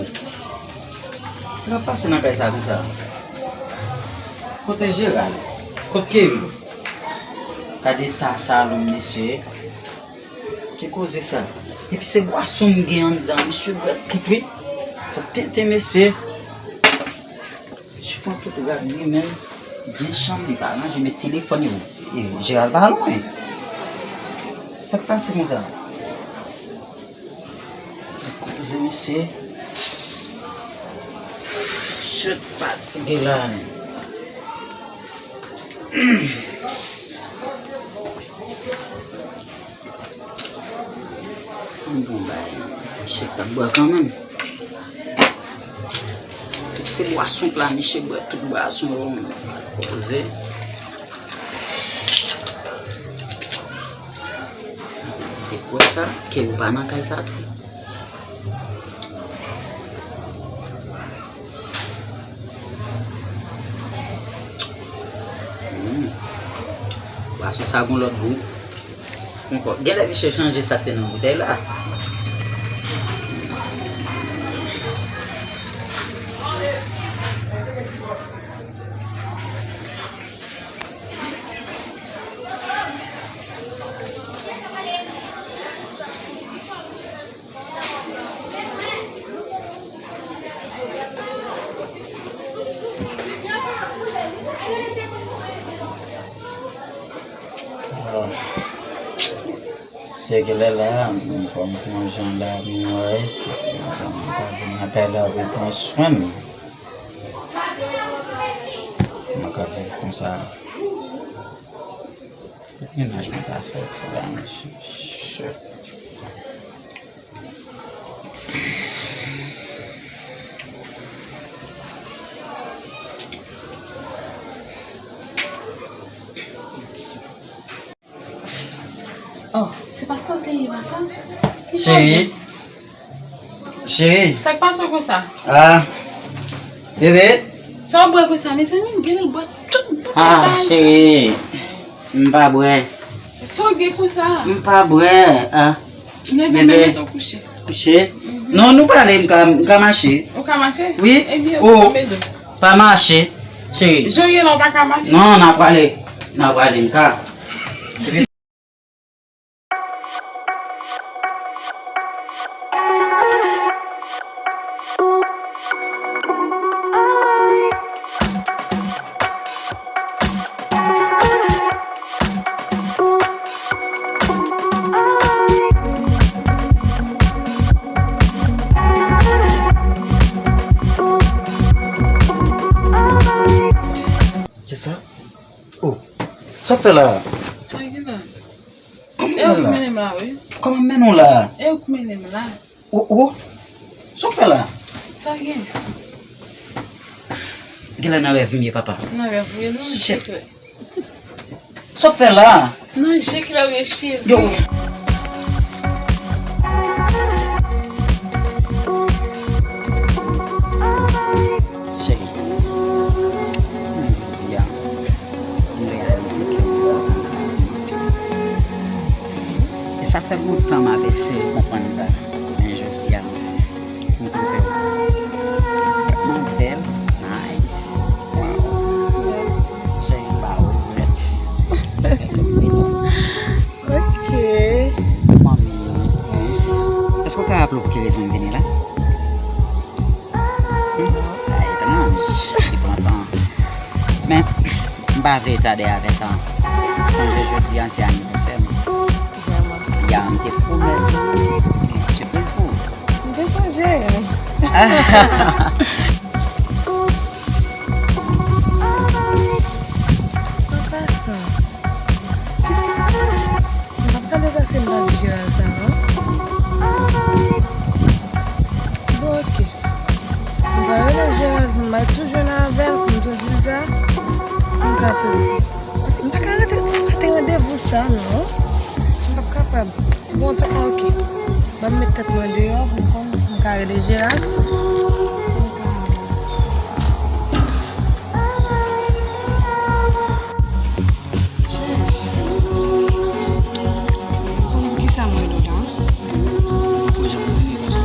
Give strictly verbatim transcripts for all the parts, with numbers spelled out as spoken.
Sa k ap pase nan kay sa konsa? Kote Jeral? Kot Keri? Gade ta salon, mesye. Ki koze sa? Epi se bwason m gen anndan, mesye, bwè tout wi. Pou tenten, mesye. Mesye pran tout rad li, men gen chanm li pa ranje, met telefòn li. E, Jeral pa lwen. Sa k pase konsa? Koze, mesye. Shit, fatige la, men. Bon, bay, misye t ap bwè kanmenm. Tout se bwason pla, misye bwè tout bwason yo, men. Koze. Ti te kwè sa, ke ou pa nan kay sa tou. Hmm. Bwason sa gon lòt gou. Ankò, genlè misye chanje sa k te nan boutèy la. Se ke lè la, m fò m fè yon jan la, m wè si m ka vin lakay la pou pran swen m. Mwen ka viv konsa. Tout mennaj mwen ta sòti la, mesye. Shit. Oh, se pa kote li pa sa? Ki sa? Cheri. Cheri. Sa k pase w konsa? Ah. Bebe. Sa w bwè konsa, mezanmi, m genlè l bwè tout boutèy. Ah, cheri. M pa bwè. Sa w gen konsa? M pa bwè. Ah. Leve men, mete w kouche. Kouche? Mhm. Non, nou pale, m ka, m ka mache. Ou ka mache? Wi. Ebyen, oh, ou pa mache. Cheri. Jan w ye la, ou pa ka mache? Non, n a prale. N a prale, m ka. Kisa? Oh, sa w fè la? Sa gen la? Kòman e ou k mennen m la, wi. Kòman mennen w la? E ou k mennen m la. Oh, oh. Sa w fè la? Sa gen? Genlè nan rèv m ye, papa. Nan rèv ou ye, non, je klè. Sa w fè la? Nan je klè ou ye, cheri. Yo. Cheri, jodi a, m reyalize ke m kontan. E sa fè lontan m ap eseye konprann sa. Men jodi a, anfen, m twouve w vrèman bèl, nice. Wow. Cheri, m ba ou regrèt. Ok. Manmi, èske w ka raple w pou ki rezon m vini la? Hmm? Sa etranj, li pran tan. Men, m pa vle tade avè sa. Sonje jodi a se anivèsè m. Vrèman. Ya, m te pwomèt yon sipriz pou ou. M te sonje. Papa sa. Kisa? M p ap pale paske m pa di Jeral sa, non. Bon, ok. M va rele Jeral, m va tou jwenn avè l, m tou di l sa, m ka soti. Paske m pa ka rete, rate randevou sa, non. M p ap kapab. Bon, antouka, ok. Ban m met tèt mwen deyò pou m konn, pou m ka rele Jeral. Kisa mwen rele w la? Ou jan mwen rele w konsa.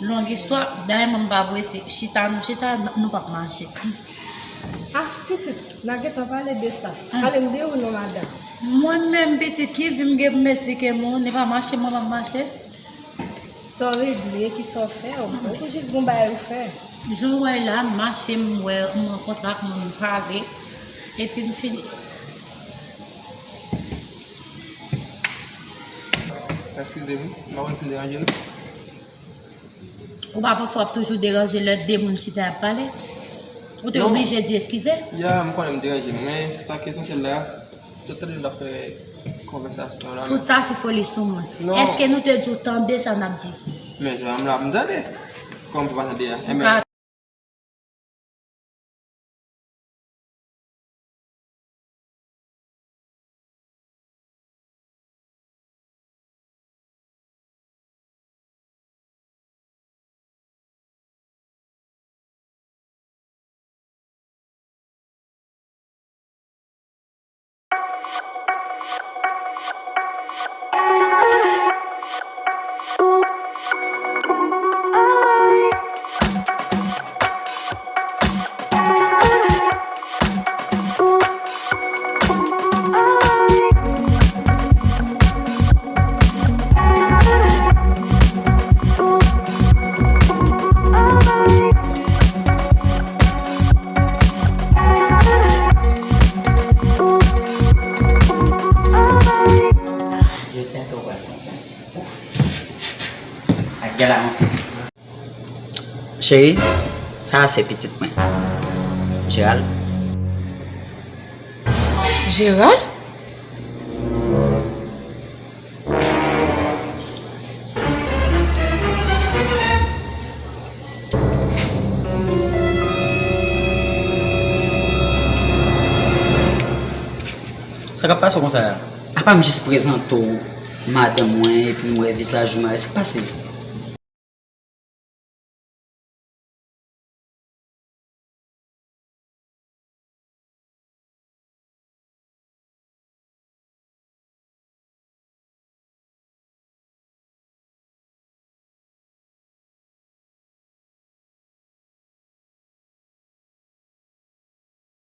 Long istwa, dayè mwen m pa prese. Chita, nou chita, nou p ap mache. Ah, pitit, n a gentan pale de sa. Ale m de ou non, madanm. Mwen menm, pitit, ki vi m gen pou m esplike moun, li pa mache, mwen p ap mache. Sa w regle, ki sa w fè, ou ou jis gon bagay ou fè. Jan w wè la, m mache, m wè, m rankontre ak moun, m pale, epi m fini. Eskize m, m pa konn si m deranje nou. Ou pa panse w ap toujou deranje lè de moun chita y ap pale? Ou te oblije di eskize? Ya, m konnen m deranje nou, men sa k esansyèl la, sot tande n ap fè konvèsasyon la. Tout sa se foli sou moun. Èske nou te di w tande sa n ap di? Men jan m la, m tande. Kòman pou pa tande a? Ou ka Ak gala an fis. Cheri, sa a se pitit mwen. Jeral. Jeral? Sa k ap pase w konsa a? Apa m jis prezante w madanm mwen epi m wè vizaj ou mare, sa k pase?